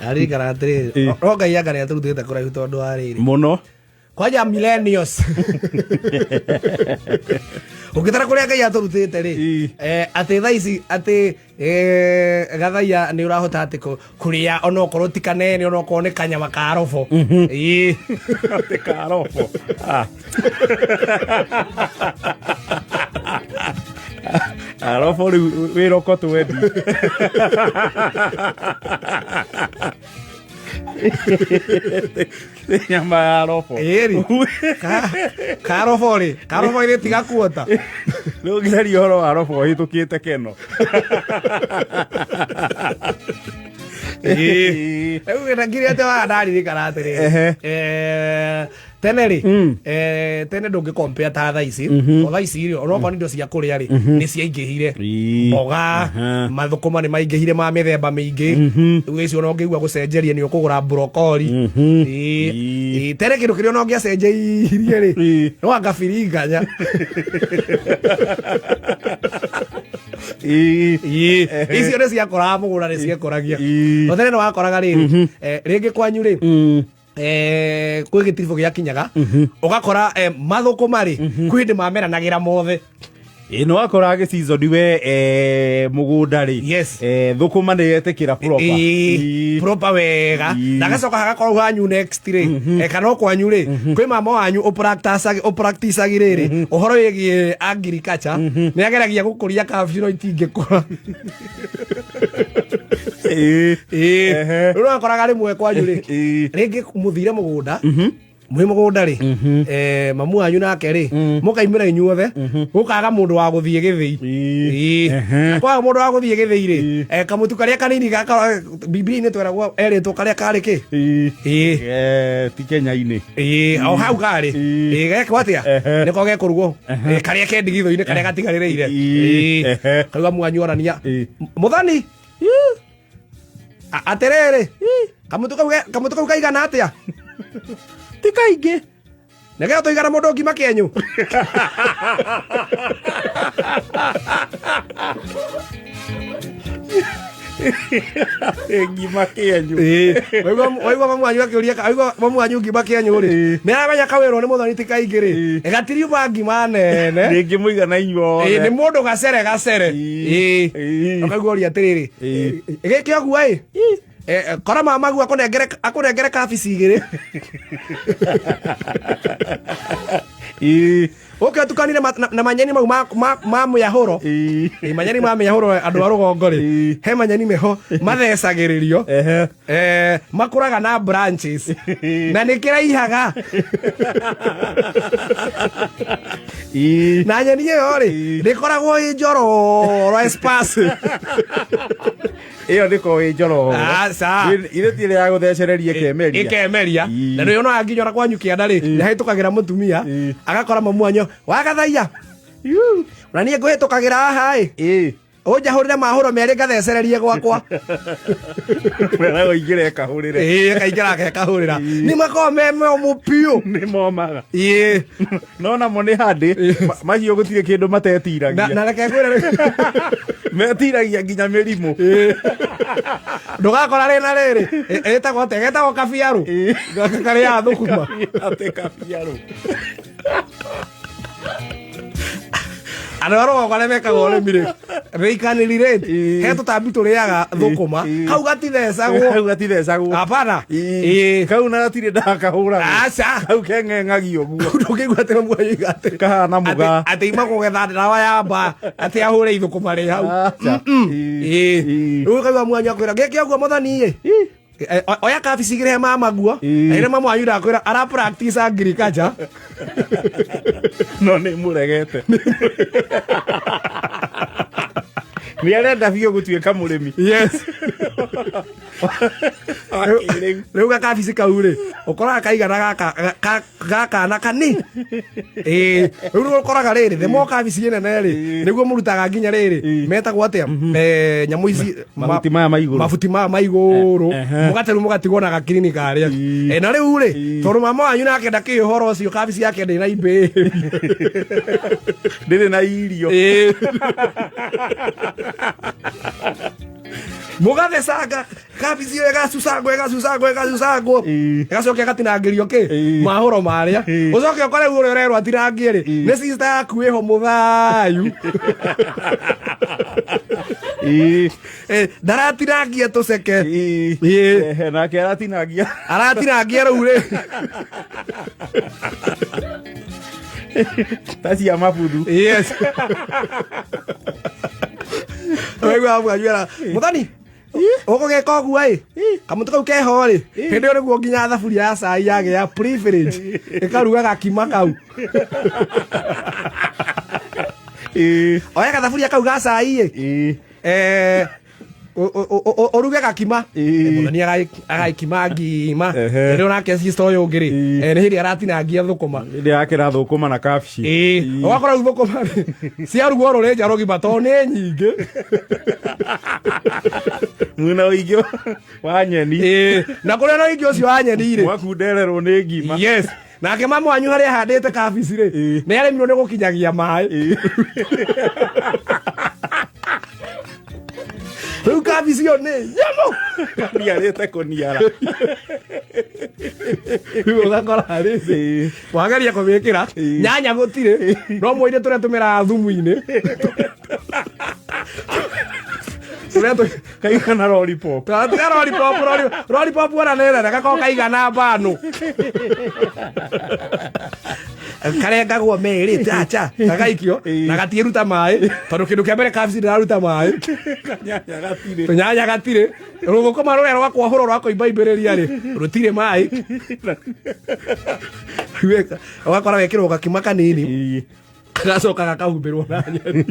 Aririkana atĩrĩrĩ, Ĩ. no Ngai anga nĩ atũrutĩte kũraihu tondũ wa rĩrĩ. Mũno. Kwanja millennials. Ũngĩtara kũrĩa Ngai atũrutĩte rĩ, Ĩ. Atĩ thaa ici atĩ gathaiya nĩ ũrahota atĩ kũrĩa onokorwo ti kanene, onokorwo nĩ kanyama ka robo. Ĩ. Atĩ karobo. Ah. Arobo rĩu wĩroko twendi. Nyama ya robo. Ĩri. Ka robo rĩ, karobo rĩ tiga kuota. Rĩu ngĩaria ũhoro wa robo ũhĩtũkĩte keno. Rĩu ngiri atĩ wa ndaririkana atĩrĩrĩ. Tene rĩ, tene ndũngĩ compare ta thaa ici. O thaa ici rĩ, onokorwo nĩ indo cia kũrĩa rĩ, nĩ ciaingĩhire. Mboga, mathũkũma nĩ maingĩhire ma mĩthemba mĩingĩ. Rĩu icio ona ũngĩigua gũcenjeria nĩ ũkũgũra brokoli. Ĩ, tene kĩndũ kĩrĩa ona ũngĩacenjeirie rĩ, no anga biringanya. Ĩ, icio nĩ ciakoraga mũgũnda, nĩ ciekũragia. No tene nĩ wakoraga rĩrĩ, rĩngĩ kwanyu rĩ, kwĩ gĩtiribũ gĩakinyaga ũgakora mathũkũma rĩ, kwĩ hĩndĩ mameranagĩra mothe. Ĩ, nĩ wakoraga gĩcizoni we mũgũnda rĩ, thũkũma nĩ yetĩkĩra proper. Ĩ, proper wega. Na gacoka hagakorwo hanyu next rĩ, kana o kwanyu rĩ, kwĩ mama wanyu ũpracticagi rĩrĩ ũhoro wĩgiĩ agriculture, nĩ ageragia gũkũria kabici no itingĩkũra. Rĩu wakoraga rĩmwe kwanyu rĩ, rĩngĩ mũthire mũgũnda, mwĩ mũgũnda rĩ, mamu wanyu nake rĩ, mũkaimĩra inyuothe, gũkaga mũndũ wa gũthiĩ gĩthĩi. Na kwaga mũndũ wa gũthiĩ gĩthĩi rĩ, kamũtu karĩa kanini gaka Bibilia-inĩ tweragwo erĩtwo karĩa karĩ kĩ. Ti Kenya-inĩ. Ĩ, o hau karĩ. Ĩ, gekwo atĩa? Nĩko gekũrugwo. Karĩa ke ndigithũ-inĩ karĩa gatigarĩrĩire. Kau mwanyu orania mũthoni atĩrĩrĩ, kamũtu kau kaigana atĩa? Ti kaingĩ. Nĩgetha tũigana mũndũ ngima kĩenyũ. Ngima kĩenyũ. Waigua mamu wanyu akĩũria, waigua mamu wanyu ngima kĩenyũ rĩ, nĩ aramenya kawĩrwo nĩ mũthoni ti kaingĩ rĩ, gatiriuma ngima nene. Rĩngĩ mũigana inyuothe. Nĩ mũndũ gacere gacere. Ũkaigua ũria atĩrĩrĩ, gĩkĩ ũguo ĩ, kora mamagu akũnengere kabici igĩrĩ. Ũke ũtukanire na manyeni mau ma mĩahũro. Manyeni ma mĩahũro, andũ a rũgongo rĩ, he manyeni meho mathecagĩrĩrio. Makũraga na branches na nĩ kĩraihaga na nyeni ĩyo rĩ, ndĩkoragwo ĩ njororo espace. Ĩyo ndĩkoragwo ĩ njororo. Aca. Ithe ti ĩrĩa ya gũthecereria ĩkemeria. Ĩkemeria. Na nĩ ona nginya ona kwanyu kĩanda rĩ, nĩ hahĩtũkagĩra mũtumia agakora mamu wanyu wagathaia na niĩ ngũhĩtũkagĩra haha ĩ, ũnjahũrĩre mahũro merĩ ngathecererie gwakwa. Weraga ũingĩre ĩkahũrĩre. Ĩĩ, akaingĩra akekahũrĩra, nĩ makoragwo me momũ biũ. Nĩ momaga. No namo nĩ handĩ mahiũ gũtirĩ kĩndũ matetiragia. Na reke ngwĩre rĩ, Metiragia nginya mĩrimũ. Ndũgakora rĩ na rĩrĩ, ĩtagwo atĩa, getagwo kabiarũ gaka karĩaga thũkũma. Atĩ kabiarũ. Andũ a rũgongo arĩa mekaga ũrĩmi rĩ, they can relate. He tũtambi tũrĩaga thũkũma, kau gatithecagwo. Kau gatithecagwo. Hapana. Kau na gatirĩ ndakahũragwo. Aca. Kau keng'eng'agio guo. Ndũngĩigua atĩ mamu wanyu oiga atĩ Kahana mũgaa. Atĩ ima kũgetha ndawa ya mba atĩ ahũre ithũkũma rĩ hau. Aca. Rĩu kaigua mwanyu akwĩra gĩkĩ ũguo mũthoni ĩ, oya kabici igĩrĩ he mama guo. Ĩrĩ mamu wanyu ndakwĩra ara practice agriculture. No nĩ mũregete, nĩ arenda biũ gũtuĩka mũrĩmi. Yes. Wa kĩrĩu. Rĩu gakabici kau rĩ, ũkoraga kaigana gaka gakana kani. Ĩĩ, rĩu nĩ ũkoraga rĩrĩ, the more kabici ĩnene rĩ, nĩguo mũrutaga nginya rĩrĩ, metagwo atĩa, nyamũ ici Mahuti maya ma igũrũ. Mabuti maya ma igũrũ. Mũgateru mũgatigwo na gakirini karĩa. Na rĩu rĩ, tondũ mama wanyu nake ndakĩũĩ ũhoro ũcio, kabici yake ndĩ na imbĩ. Ndĩrĩ na irio. Mũgathecanga kabici ĩyo ĩgacucangwo ĩgacucangwo ĩgacucangwo, ĩgacoka ĩgatinangĩrio kĩ mahũro marĩa, ũcoke ũkore rĩu ũrĩa ũrerwo atinangie rĩ nĩ sister yaku ĩho mũthayu. Ndaratinangia tũceke. Ehe, nake aratinangia. Aratinangia rĩu rĩ ta cia mabuthu. Yes, waigua mwanywĩra mũthoni ũgũgĩka ũguo ĩ kamũtĩ kau keho rĩ, hĩndĩ ĩyo nĩguo nginya thaburia ya cai yagĩa privilege ĩkaruga gakima kau. Oya gathaburia kau ga cai ĩ, ũruge gakima. Mũthoni agaikima ngima. Rĩu nake sister ũyũ ũngĩ rĩ, nĩ hĩndĩ aratinangia thũkũma. Hĩndĩ yakĩra thũkũma na kabici. Ĩĩ, ũgakora rĩu thũkũma rĩ, ciarugwo rũrĩnja rũgima tondũ nĩ nyingĩ. Mwĩna ũingĩ wa nyeni. Ĩĩ, na kũrĩa na ũingĩ ũcio wa nyeni rĩ, mwakundererwo nĩ ngima. Yes, nake mama wanyu harĩa ahandĩte kabici rĩ, nĩ aremirwo nĩ gũkinyagia maĩ. Rĩu kabici ĩyo nĩ nyamũ. Kaniarĩte kũniara. Rĩu ũgakora rĩ, wageria kũmĩkĩra nyanya gũtirĩ, no mwĩire tũrĩa tũmeraga thumu-inĩ tũrĩa kaigana lollipop. Tiga lollipop, lollipop ona nĩ nene, gakorwo kaigana mbano, karengagwo merĩ chacha gagaikio na gatiĩruta maĩ, tondũ kĩndũ kĩa mbere kabici ndĩraruta maĩ. Kanyanya gatirĩ. Tũnyanya gatirĩ, rũthũkũma rũrĩa rwa kwahũrwo rwa kũimbaimbĩrĩria rĩ rũtirĩ maĩ. Weka- ũgakora wekĩrwo gakima kanini, gacoka gakahumbĩrwo na nyeni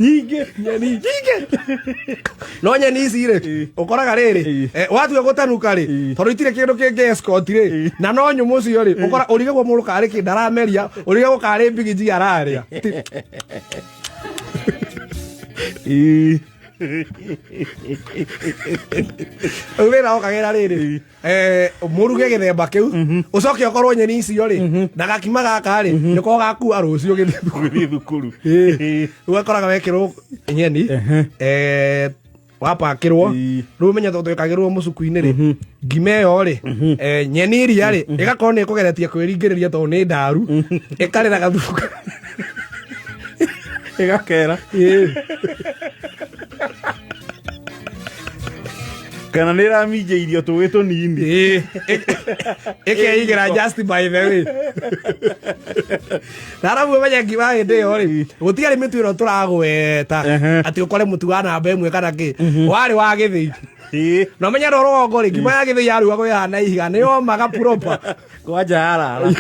nyingĩ. Nyeni nyingĩ, no nyeni ici rĩ, ũkoraga rĩrĩ, watua gũtanuka rĩ, tondũ itirĩ kĩndũ kĩngĩ escort rĩ, na no nyũmũ ũcio rĩ, ũkora ũrigagwo mũndũ karĩ kĩ ndarameria, ũrigagwo karĩ mbigiji ararĩa. Rĩu wĩra okagĩra rĩrĩ, mũruge gĩthemba kĩu, ũcoke ũkorwo nyeni icio rĩ na gakima gaka rĩ nĩko gakua rũciũ gĩthiĩ thukuru. Gũthiĩ thukuru. Rĩu ũgakoraga wekĩrwo nyeni, wapakĩrwo. Rĩu ũmenye tondũ ĩkagĩrwo mũcuku-inĩ rĩ, ngima ĩyo rĩ, nyeni iria rĩ ĩgakorwo nĩ ĩkũgeretie kwĩringĩrĩria tondũ nĩ ndaru, ĩkarĩra gathubu. Ĩgakera kana nĩ ĩraminjĩirio tũĩ tũnini. Ĩĩ. Ĩkeigĩra just by the way, na arabu ũmenye ngima hĩndĩ ĩyo rĩ gũtiarĩ mĩtu ĩno tũragweta atĩ ũkore mũtu wa namba 1 kana kĩ, warĩ wa gĩthĩi. Na ũmenye rwo rũgongo rĩ, ngima ya gĩthĩi yarugagwo ĩhana ihiga, nĩ yomaga proper. Kwanja yarara.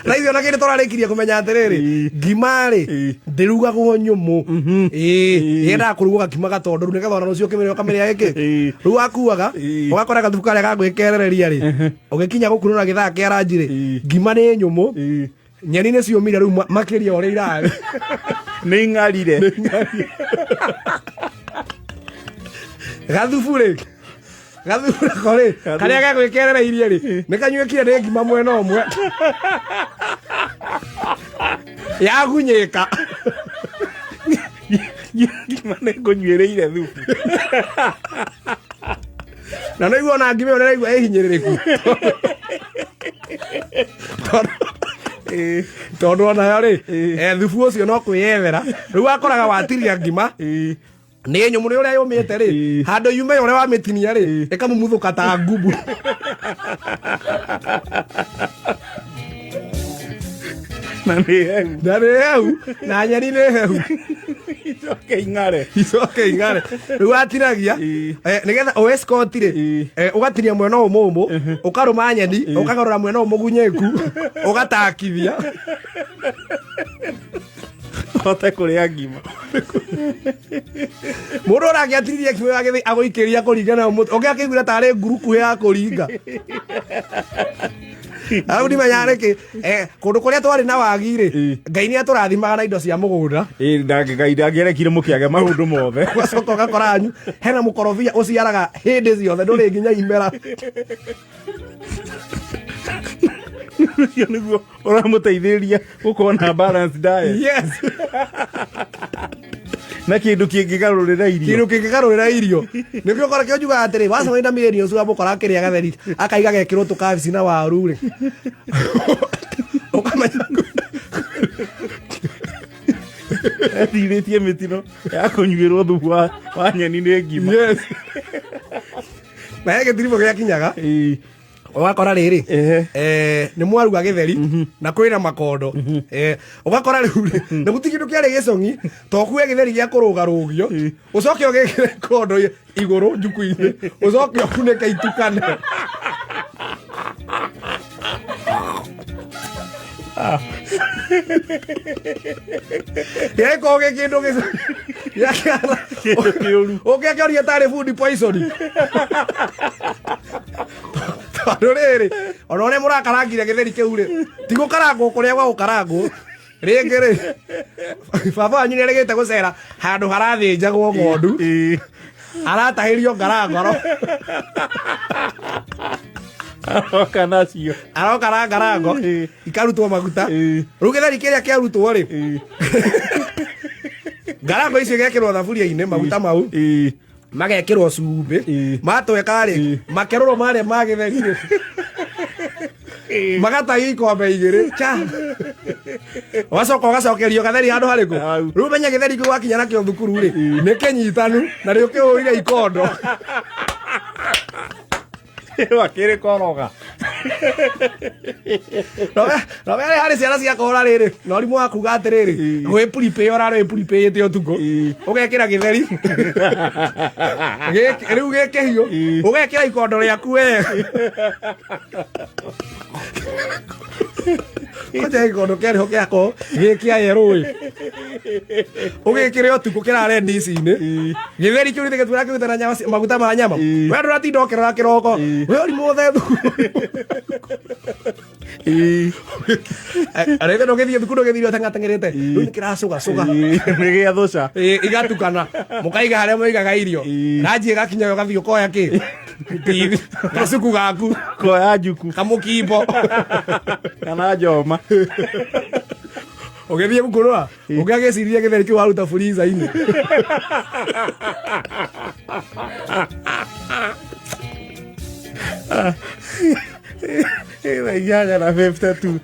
Na ithuĩ ona kĩndũ tũrarĩkirie kũmenya atĩrĩrĩ, ngima rĩ ndĩrugagwo nyũmũ. Ĩĩ, yendaga kũrugwo gakima gatondoru nĩgetha ona rũciũ ũkĩmĩrĩa ũkamĩrĩa ĩkĩ. Rĩu wakuaga ũgakora gathubu karĩa gagwĩkerereria rĩ, ũgĩkinya gũkunũra gĩthaa kĩa ranji rĩ, ngima nĩ nyũmũ, nyeni nĩ ciũmire rĩu makĩria ũrĩa irarĩ. Nĩ ing'arire. Gathubu rĩ, gathubu nako rĩ, karĩa gegwĩkerereirie rĩ nĩ kanyuĩkire nĩ ngima mwena ũmwe yagunyĩka. Ngima nĩ ngũnyuĩrĩire thubu. Na no igua ona ngima ĩyo nĩraigua ĩhinyĩrĩrĩku tondũ onayo rĩ, thubu ũcio no kwĩyethera. Rĩu wakoraga watiria ngima nĩ nyũmũ nĩ ũrĩa yũmĩte rĩ, handũ yume ũrĩa wamĩtinia rĩ ĩkamumuthũka ta ngubu. Na nĩ hehu. Na nĩ hehu na nyeni nĩ hehu. Icoke ing'are. Icoke ing'are. Rĩu watinagia, nĩgetha ũ escort rĩ, ũgatinia mwena ũyũ mũmũ, ũkarũma nyeni, ũkagarũra mwena ũyũ mũgunyĩku, ũgatakithia. Hote kũrĩa ngima. Mũndũ ũrangĩatinirie kiugo agĩthiĩ agũikĩria kũringana na mũtĩ ũngĩ akĩiguire tarĩ ngurukuhĩ ya kũringa. Arabu ndimenyaga nĩkĩ, kũndũ kũrĩa twarĩ na wagi rĩ, Ngai nĩ atũrathimaga na indo cia mũgũnda. Ĩĩ, Ngai ndangĩarekire mũkĩage maũndũ mothe. Ũgacoka ũgakora anyu hena mũkorobia ũciaraga hĩndĩ ciothe, ndũrĩ nginya imera. Ũcio nĩguo ũramũteithĩrĩria gũkorwo na balanced diet. Yes. Na kĩndũ kĩngĩgarũrĩra irio. Kĩndũ kĩngĩgarũrĩra irio nĩkĩo ũkora kĩo njugaga atĩrĩ, wacemania na mĩrĩni ũcio wamũkora akĩrĩa gatheri, akaiga gekĩrwo tũkabici na waru rĩ, ũkamenya Etirĩtie mĩtino ya kũnyuĩrwo thubu wa nyeni nĩ ngima. Yes. Na he gĩtiribũ gĩakinyaga, ũgakora rĩrĩ, nĩ mwaruga gĩtheri na kwĩna makondo. Ũgakora rĩu rĩ, na gũtirĩ kĩndũ kĩarĩ gĩcong'i to kue gĩtheri gĩa kũrũgarũgio, ũcoke ũgĩkĩre kondo igũrũ njuku-inĩ, ũcoke ũkunĩke itukane. Gĩgĩkorwo gĩ kĩndũ Kĩndũ kĩũru. Ũngĩakĩoria tarĩ food poisoning, tondũ rĩrĩ, ona ũrĩa mũrakarangire gĩtheri kĩu rĩ, ti gũkarangwo kũrĩa gwa gũkarangwo. Rĩngĩ rĩ, baba wanyu nĩ arĩgĩte gũcera handũ harathĩnjagwo ng'ondu, aratahĩrio ngarangoro. Aroka nacio. Aroka na ngarango ikarutwo maguta. Rĩu gĩtheri kĩrĩa kĩarutwo rĩ, ngarango icio igekĩrwo thaburia-inĩ, maguta mau magekĩrwo cumbĩ, matweka rĩ, makerũro marĩa ma gĩtheri rĩ, magatahio ikombe igĩrĩ cha, ũgacoka ũgacokerio gatheri handũ harĩkũ. Hau. Rĩu menya gĩtheri kĩu wakinya nakĩo thukuru rĩ, nĩ kĩnyitanu na nĩ ũkĩhũrire ikondo. Akĩrĩ koroga. Nowe harĩ ciana ciakora rĩrĩ na ũrimũ wa kuga atĩrĩrĩ, gwĩ prepay ũrarĩ prepayĩte ũtukũ, ũgekĩra gĩtheri rĩu gĩkĩhiũ, ũgekĩra ikondo rĩaku we kwanja gĩkondo kĩarĩho gĩako gĩkĩa yerũ ĩ, ũgĩkĩre ũtukũ kĩrare ndici-inĩ, gĩtheri kĩu nĩ gĩtura kĩrute na nyama maguta ma nyama. We ndũratinda ũkĩrora kĩroko, we ũrimũ ũthe thukuru rĩngĩ, ndũgĩthiĩ thukuru, ndũgĩthire ũteng'ateng'erete, rĩu nĩ kĩracũgacũga. Nĩ gĩa thũca. Igatukana, mũkaiga harĩa mũigaga irio, ranji ĩgakinya, ũgathiĩ ũkoya kĩ TV, gacuku gaku. Koya njuku. Kamũkimbo. Kana njoma. Ũgĩthiĩ gũkũrũa ũngĩagĩciria gĩtheri kĩu waruta freezer-inĩ. 8:52.